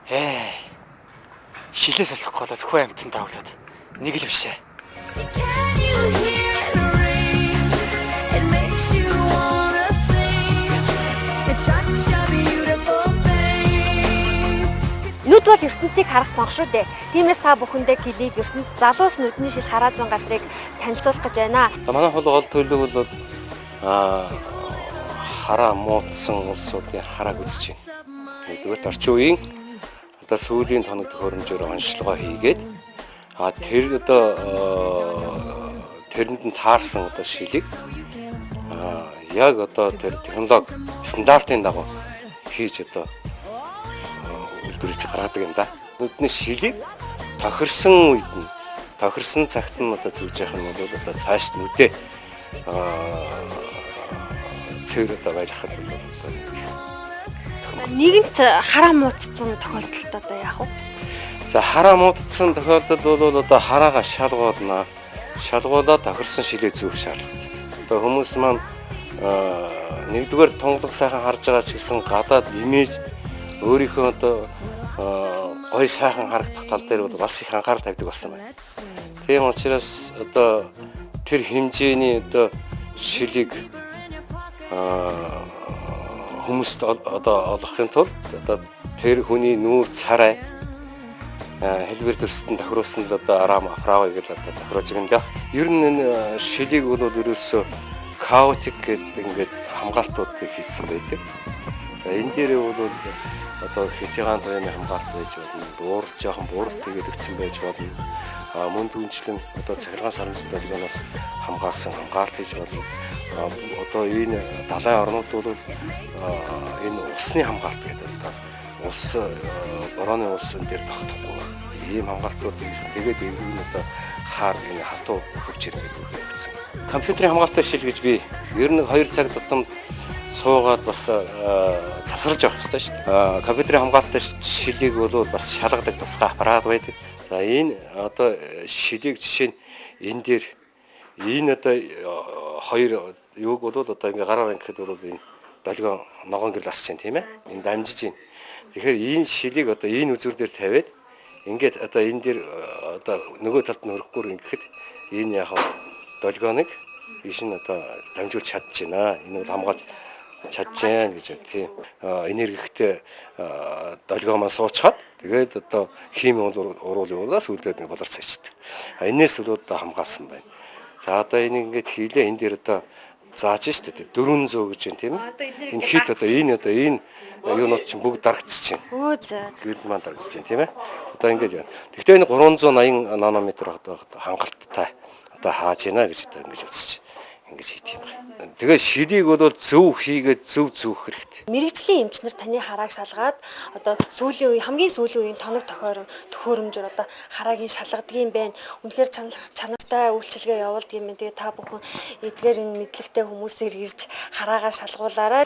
Ээ. Шилээ солихгүй болоод хүү амтан давлаад нэг л бишээ. Can you hear the rain? It makes you wanna sing. It's such a beautiful thing. Нүд бол ертөнцийг харах зонх шүү дээ. Тиймээс та бүхэндээ клип ертөнц залуус нүдний шил хараа зун газрыг танилцуулах гэж байна. Манай хол гол төлөв бол хараа муудсан улсуудын харааг үзэж байна. Нэгдүгээр орчин үеийн одоо сүүлийн тоног төхөөрөмжөөр онцлогоо хийгээд тэр одоо тэрэнд нь таарсан одоо шилийг яг одоо тэр технологи стандартын дагуу хийж одоо үйлдвэрлэж гаргадаг юм да. Нүдний шилийг тохирсон үед нь тохирсон цагт нь одоо зүүж явах нь бол одоо цааш нүдээ цэвэр одоо байлгахад бол одоо Нэгэнт хараа муудсан тохиолдолд одоо яах вэ? За хараа муудсан тохиолдолд бол одоо хараагаа шалгуулна. Шалгуулаад тохирсон шилээ зүүх шаардлагатай. Одоо хүмүүс маань нэгдүгээр тунгалаг сайхан харж байгаа ч гэсэн гадаад имиж өөрийнхөө одоо гоё сайхан харагдах тал дээр бол бас их анхаарал тавьдаг болсон байна. Тийм учраас одоо тэр хэмжээний одоо шилийг хүмүүст одоо олгохын тулд одоо тэр хүний нүүр царай хэлбэр дүрсэд нь тохируулсан л одоо арам аправа гэж одоо тохируулж байгаа юм да. Ер нь энэ шилийг бол ерөөсөө хаотик гэдэг ингээд хамгаалтуудыг хийцэн байдаг. За энэ дээрээ бол одоо хэтигаан туяаны хамгаалт байж болно. Буурал жоохон бууралт тэгээд өгсөн байж болно. Мөн түнчлэн одоо цахилгаан сарамжин долгионоос хамгаалсан хамгаалт хийж болно. Одоо энэ далайн орнууд бол энэ усны хамгаалт гэдэг одоо ус борооны ус энэ дээр тогтохгүй байх. Ийм хамгаалтууд хийсэн. Тэгээд эвгүй нь одоо хаар энэ хатуу хөвч ирнэ гэдэг үг хэлсэн. Компьютерийн хамгаалтай шил гэж би ер нь 2 цаг тутамд суугаад бас цавсарж явах хэрэгтэй шүү дээ. Компьютерийн хамгаалтай шилийг бол бас шалгадаг тусгай аппарат байдаг. За энэ одоо шилийг жишээ нь энэ дээр энэ одоо хоёр юуг бол одоо ингээ гараар ингэхэд бол энэ долгион ногоон гэрэл асч чинь тийм ээ. Энэ дамжиж байна. Тэгэхээр энэ шилийг одоо энэ үзүүр дээр тавиад ингээд одоо энэ дээр одоо нөгөө талд нь хөрөхгүй ингэхэд энэ яг долгионыг иш нь одоо дамжуулж чадж байна. Энэ бол хамгаалж чадж байна гэж тийм. Энергигтэй долгион маань суучхад тэгээд одоо хими уруул явуулаас үлдээд нэг болор цайчдаг. Энээс бол одоо хамгаалсан байна. За одоо энийг ингээд хийлээ энэ дээр одоо зааж штэ 400 гэж байна тийм ээ. Энэ хит одоо энэ юунууд чинь бүгд дарагдчихэв. Өө за. Гэрэл маань дарагдчихэв тийм ээ. Одоо ингээд байна. Гэхдээ энэ 380 нанометр одоо хангалттай одоо хааж байна гэж одоо ингэж үзэж ингэж хийх юм байна. Тэгээ шилийг бол зөв хийгээд зөв зүүх хэрэгтэй. Мэргэжлийн эмч нар таны харааг шалгаад одоо сүүлийн үе хамгийн сүүлийн үеийн тоног төхөөрөмжөөр одоо хараагийн шалгадаг юм байна. Үнэхээр чанартай үйлчилгээ явуулдаг юм байна. Тэгээ та бүхэн эдгээр энэ мэдлэгтэй хүмүүсээр ирж хараагаа шалгуулаарай.